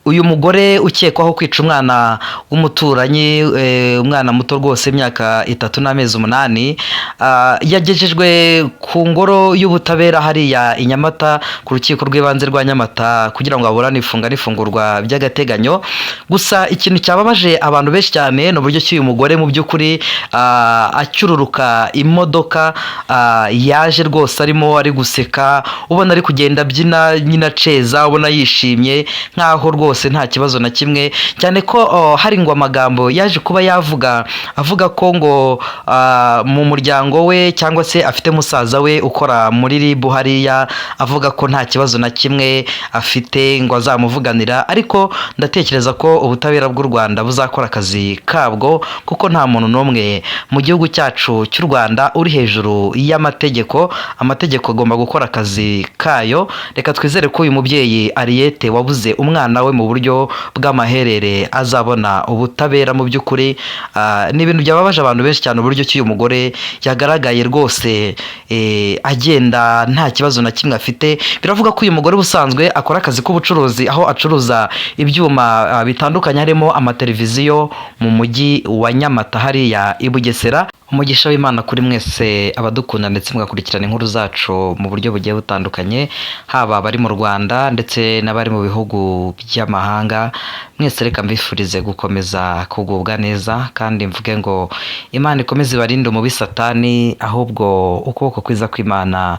Uyu mugore ukekwaho kwica umwana w'umuturanyi, umwana muto rwose, imyaka 3 n'amezi 8, yagejejwe ku ngoro y'ubutabera hariya i Nyamata, ku rukiko rw'ibanze rwa Nyamata, kugira ngo aburane ifunga n'ifungurwa by'agateganyo. Gusa ikintu cyababaje abantu benshi cyane ni uburyo ki uyu mugore mu by'ukuri acyururuka imodoka, yaje rwose arimo ari guseka, ubona ari kugenda abyina nyine, aceza, ubona yishimye nkaho rwose nta kibazo na kimwe, cyane ko hari ngo amagambo yaje kuba yavuga, avuga ko ngo mu muryango we cyangwa se afite musaza we ukora muri RIB hariya, avuga ko nta kibazo na kimwe afite, ngo azamuvuganira. Ariko ndatekereza ko ubutabera bw'u Rwanda buzakora akazi kabwo, kuko nta muntu n'umwe mu gihugu cyacu cy'u Rwanda uri hejuru y'amategeko. Amategeko agomba gukora akazi kayo. Reka twizere ko uyu mubyeyi Ariyete wabuze umwana we mu buryo bw'amaherere azabona ubutabera. Mu by'ukuri ni ibintu byababaje abantu benshi cyane, uburyo ki uyu mugore yagaragaye rwose agenda nta kibazo na kimwe afite. Biravuga ko uyu mugore ubusanzwe akora akazi k'ubucuruzi, aho acuruza ibyuma bitandukanye harimo amateleviziyo mu mujyi wa Nyamata hariya i Bugesera. Umugisha w'Imana kuri mwese abadukunda ndetse mugakurikirana inkuru zacu mu buryo bugiye butandukanye, haba abari mu Rwanda ndetse n'abari mu bihugu by'amahanga. Mwese reka mbifurize gukomeza kugubwa neza, kandi mvuge ngo Imana ikomeze ibarinde umubi Satani, ahubwo ukuboko kwiza kw'Imana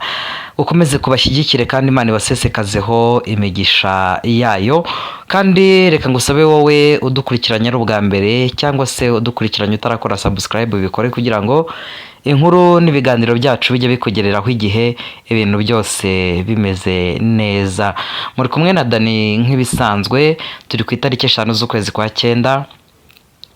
gukomeze kubashyigikire, kandi Imana ibasesekazeho imigisha yayo. Kandi reka ngusabe, wowe udukurikiranye ari ubwa mbere cyangwa se udukurikiranye utarakora subscribe, bikore kugira ngo inkuru n'ibiganiro byacu bijye bikugereraho igihe, ibintu byose bimeze neza. Muri kumwe na Dani nk'ibisanzwe. Turi ku itariki 5 z'ukwezi kwa cyenda,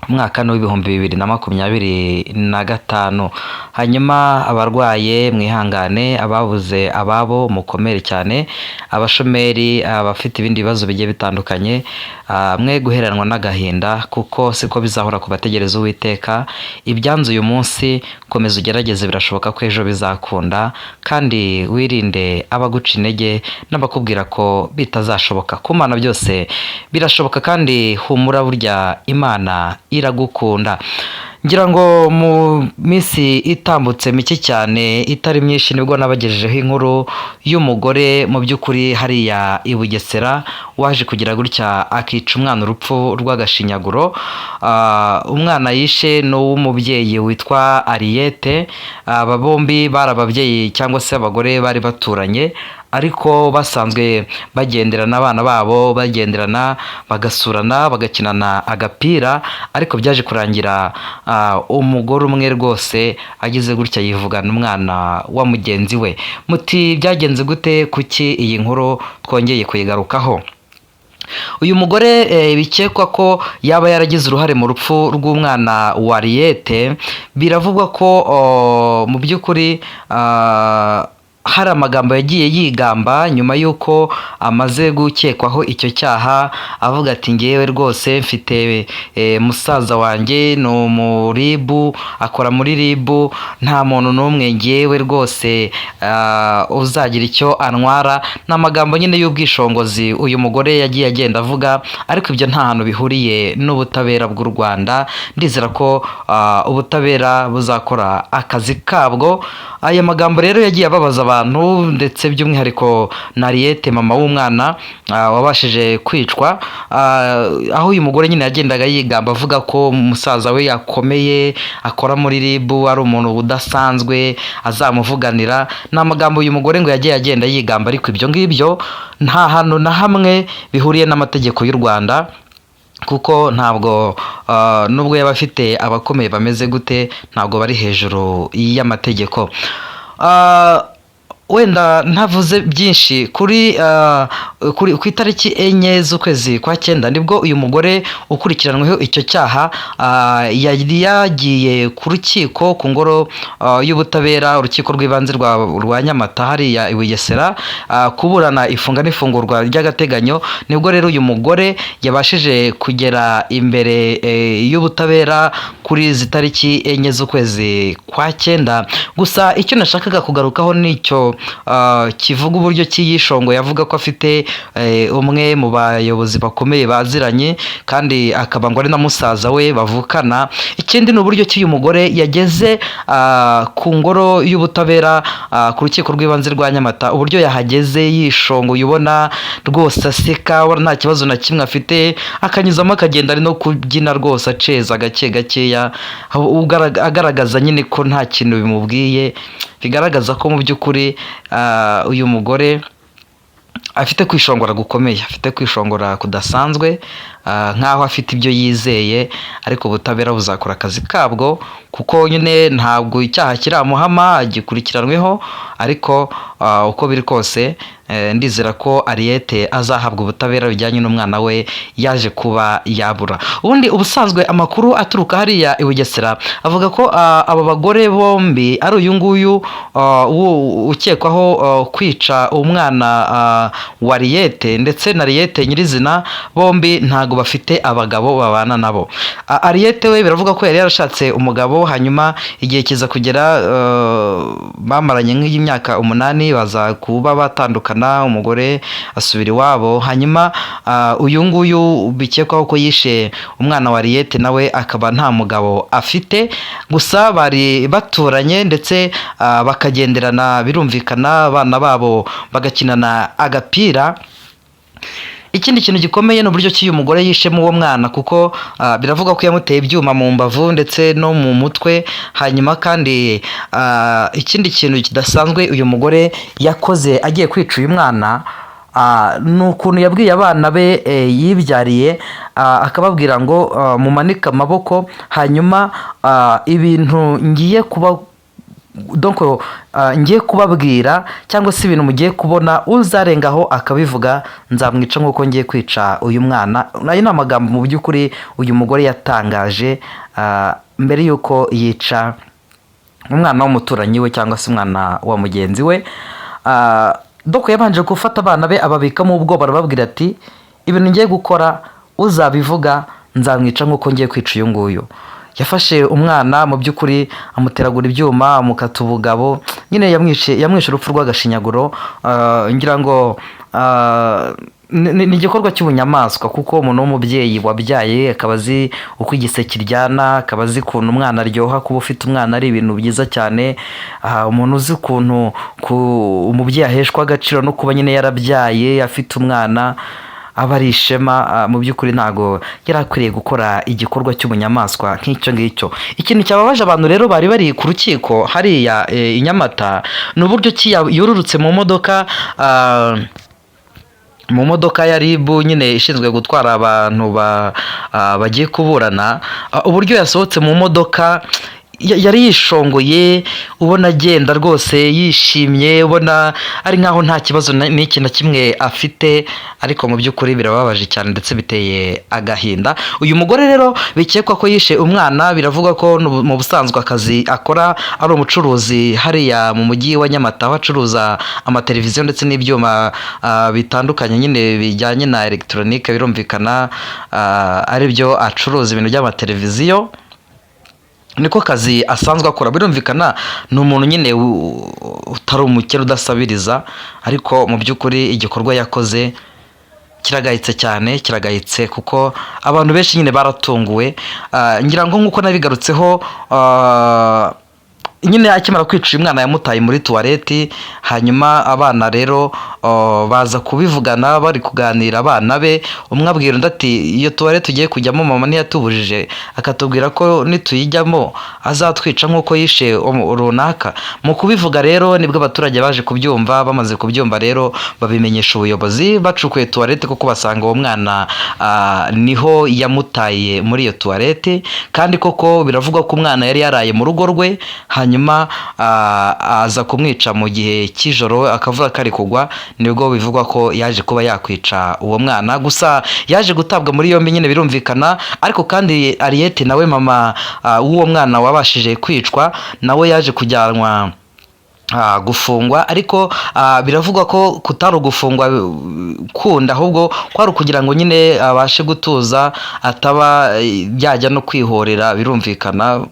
umwaka ni w'2025. Hanyuma abarwaye mwihangane, ababuze ababo mukomere cyane, abashomeri, abafite ibindi bibazo bigiye bitandukanye, mwe guheranwa n'agahinda, kuko siko bizahora ku bategereza Uwiteka. Ibyanze uyu munsi, komeza ugerageze, birashoboka ko ejo bizakunda. Kandi wirinde abaguca intege n'abakubwira ko bitazashoboka. Ku Mana byose birashoboka, kandi humura, burya Imana iragukunda. Ngira ngo mu minsi itambutse mike cyane, itari myinshi, nibwo nabagejejeho inkuru y'umugore mu by'ukuri hariya i Bugesera waje kugira gutya akica umwana urupfu rw'agashinyaguro. Umwana yishe ni uw'umubyeyi witwa Ariyete. Aba bombi bari ababyeyi cyangwa se abagore bari baturanye, ariko basanzwe bagenderana, abana babo bagenderana, bagasurana, bagakinana agapira. Ariko byaje kurangira umugore umwe rwose agize gutya yivugana umwana wa mugenzi we. Muti byagenze gute? Kuki iyi nkuru twongeye kuyigarukaho? Uyu mugore bikekwa ko yaba yaragize uruhare mu rupfu rw'umwana wa Ariyete, biravugwa ko mu by'ukuri hari amagambo yagiye yigamba nyuma y'uko amaze gukekwaho icyo cyaha, avuga ati: "Ngewe rwose mfite musaza wanjye ni umu RIB, akora muri RIB, nta muntu n'umwe ngewe rwose uzagira icyo antwara." Ni amagambo nyine y'ubwishongozi uyu mugore yagiye agenda avuga, ariko ibyo nta hantu bihuriye n'ubutabera bw'u Rwanda. Ndizera ko ubutabera buzakora akazi kabwo. Aya magambo rero yagiye ababaza abantu, ndetse by'umwihariko na Ariyete, mama w'umwana wabashije kwicwa, aho uyu mugore nyine yagendaga yigamba avuga ko musaza we yakomeye, akora muri RIB, ari umuntu udasanzwe, azamuvuganira. Ni amagambo uyu mugore ngo yagiye agenda yigamba, ariko ibyo ngibyo nta hantu na hamwe bihuriye n'amategeko y'u Rwanda, kuko ntabwo nubwo yaba afite abakomeye bameze gute, ntabwo bari hejuru y'amategeko. Wenda ntavuze byinshi, kuri ku itariki 4 z'ukwezi kwa cyenda nibwo uyu mugore ukurikiranweho icyo cyaha yari yagiye ku rukiko, ku ngoro y'ubutabera, urukiko rw'ibanze rwa Nyamata hariya i Bugesera, kuburana ifunga n'ifungurwa ry'agateganyo. Nibwo rero uyu mugore yabashije kugera imbere y'ubutabera kuri izi tariki 4 z'ukwezi kwa cyenda. Gusa icyo nashakaga kugarukaho ni icyo. kivuga uburyo ki yishongoye avuga ko afite umwe mu bayobozi bakomeye baziranye, kandi akaba ngo ari na musaza we bavukana. Ikindi ni uburyo ki uyu mugore yageze ku ngoro y'ubutabera, ku rukiko rw'ibanze rwa Nyamata, uburyo yahageze yishongoye, ubona rwose aseka, ubona nta kibazo na kimwe afite, akanyuzamo akagenda ari no kubyina rwose aceza gake gakeya, agaragaza nyine ko nta kintu bimubwiye, bigaragaza ko mu by'ukuri uyu mugore afite kwishongora gukomeye, afite kwishongora kudasanzwe, nk'aho afite ibyo yizeye, ariko ubutabera buzakora akazi kabwo, kuko nyine ntabwo icyaha kiramuhama, gikurikiranweho, ariko uko biri kose ndizera ko Ariete azahabwa ubutabera bijyanye n'umwana we yaje kuba yabura. Ubundi ubusanzwe amakuru aturuka hariya i Bugesera avuga ko aba bagore bombi ari uyu nguyu ukekwaho kwica umwana wa Ariete ndetse na Ariete nyirizina, bombi ntago bafite abagabo babana nabo. Ariete we biravuga ko yari yarashatse umugabo, hanyuma igihe kiza kugera bamaranye nk'imyaka 8, baza kuba batandukana, umugore asubira iwabo, hanyuma uyu nguyu bikekwaho ko yishe umwana wa Ariete nawe akaba nta mugabo afite, gusa bari baturanye ndetse bakagenderana, birumvikana, abana babo bagakinana agapira. Ikindi kintu gikomeye ni uburyo ki uyu mugore yishemo uwo mwana, kuko biravugwa ko yamuteye ibyuma mu mbavu ndetse no mu mutwe. Hanyuma kandi ikindi kintu kidasanzwe uyu mugore yakoze agiye kwica uyu mwana, ni ukuntu yabwiye abana be yibyariye, akababwira ngo mumanike amaboko, hanyuma ibintu ngiye kuba donc ngiye kubabwira cyangwa se ibintu mugiye kubona, uzarengaho akabivuga nzamwica nk'uko ngiye kwica uyu mwana. Ayo ni amagambo mu by'ukuri uyu mugore yatangaje mbere y'uko yica umwana w'umuturanyi we cyangwa se umwana wa mugenzi we. Donc yabanje gufata abana be ababikamo ubwoba, arababwira ati ibintu ngiye gukora uzabivuga nzamwica nk'uko ngiye kwica uyu nguyu. Yafashe umwana mu by'ukuri amuteragura ibyuma, amukata ubugabo, nyine yamwishe urupfu rw'agashinyaguro. Ngira ngo ni igikorwa cy'ubunyamaswa, kuko umuntu w'umubyeyi wabyaye akaba azi uko igise kiryana, akaba azi ukuntu umwana aryoha, kuba ufite umwana ari ibintu byiza cyane. Umuntu uzi ukuntu umubyeyi aheshwa agaciro no kuba nyine yarabyaye afite umwana, aba ari ishema. Mu by'ukuri ntabwo yari akwiriye gukora igikorwa cy'ubunyamaswa nk'icyo ngicyo. Ikintu cyababaje abantu rero bari bari ku rukiko hariya i Nyamata ni uburyo ki yururutse mu modoka, mu modoka ya RIB nyine ishinzwe gutwara abantu bagiye kuburana, uburyo yasohotse mu modoka yari yishongoye, ubona agenda rwose yishimye, ubona ari nkaho nta kibazo n'iki na kimwe afite, ariko mu by'ukuri birababaje cyane ndetse biteye agahinda. Uyu mugore rero bikekwa ko yishe umwana, biravugwa ko mu busanzwe akazi akora ari umucuruzi hariya mu mujyi wa Nyamata, aho acuruza amateleviziyo ndetse n'ibyuma bitandukanye nyine bijyanye na elegitoronike, birumvikana aribyo acuruza, ibintu by'amateleviziyo niko kazi asanzwe akora. Birumvikana ni umuntu nyine utari umukene udasabiriza, ariko mu by'ukuri igikorwa yakoze kiragayitse cyane, kiragayitse kuko abantu benshi nyine baratunguwe. Ngira ngo nk'uko nabigarutseho, nyine akimara kwica uyu mwana yamutaye muri tuwareti, hanyuma abana rero baza kubivugana bari kuganira, abana be, umwe abwira undi ati iyo tuwareti tugiye kujyamo mama ntiyatubujije, akatubwira ko nituyijyamo azatwica nk'uko yishe runaka. Mu kubivuga rero nibwo abaturage baje kubyumva, bamaze kubyumva rero babimenyesha ubuyobozi, bacukuye tuwareti kuko basanga uwo mwana niho yamutaye muri iyo tuwareti, kandi koko biravugwa ko umwana yari yaraye mu rugo rwe, hanyuma aza kumwica mu gihe cy'ijoro akavura kari kugwa, nibwo bivugwa ko yaje kuba yakwica uwo mwana. Gusa yaje gutabwa muri yombi nyine birumvikana, ariko kandi Ariete nawe mama w'uwo mwana wabashije kwicwa nawe yaje kujyanwa gufungwa, ariko biravugwa ko kutari ugufungwa kunda, ahubwo kwari ukugira ngo nyine abashe gutuza, ataba yajya no kwihorera, birumvikana.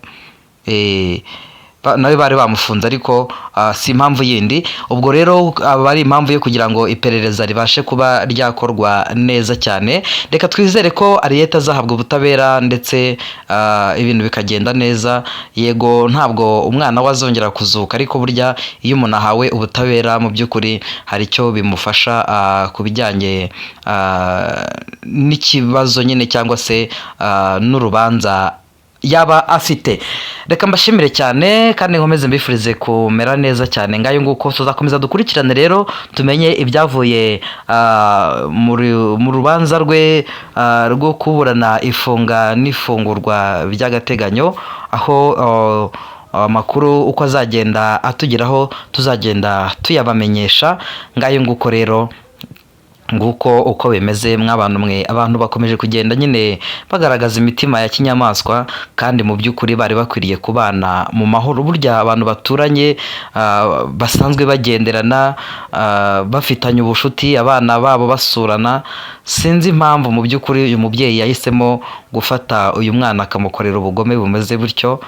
Nawe bari bamufunze, ariko si impamvu yindi. Ubwo rero aba ari impamvu yo kugira ngo iperereza ribashe kuba ryakorwa neza cyane. Reka twizere ko Ariyete azahabwa ubutabera ndetse ibintu bikagenda neza. Yego, ntabwo umwana we azongera kuzuka, ariko burya iyo umuntu ahawe ubutabera, mu by'ukuri hari icyo bimufasha ku bijyanye n'ikibazo nyine cyangwa se n'urubanza yaba afite. Reka mbashimire cyane kandi nkomeze mbifurize kumera neza cyane. Ngayo nguko, tuzakomeza dukurikirane rero tumenye ibyavuye mu rubanza rwe rwo kuburana ifunga n'ifungurwa by'agateganyo, aho amakuru uko azagenda atugeraho tuzagenda tuyabamenyesha. Ngayo nguko rero, nguko uko bimeze mw'abantu mwe. Abantu bakomeje kugenda nyine bagaragaza imitima ya kinyamaswa, kandi mu by'ukuri bari bakwiriye kubana mu mahoro. Burya abantu baturanye, basanzwe bagenderana, bafitanye ubushuti, abana babo basurana, sinzi impamvu mu by'ukuri uyu mubyeyi yahisemo gufata uyu mwana akamukorera ubugome bumeze butyo.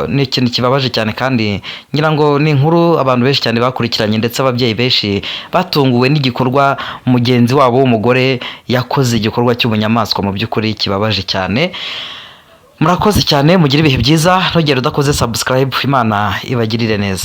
Ni ikintu kibabaje cyane, kandi ngira ngo ni inkuru abantu benshi cyane bakurikiranye, ndetse ababyeyi benshi batunguwe n'igikorwa mugenzi wabo w'umugore yakoze, igikorwa cy'ubunyamaswa mu by'ukuri kibabaje cyane. Murakoze cyane, mugire ibihe byiza. Ntugere udakoze subscribe. Imana ibagirire neza.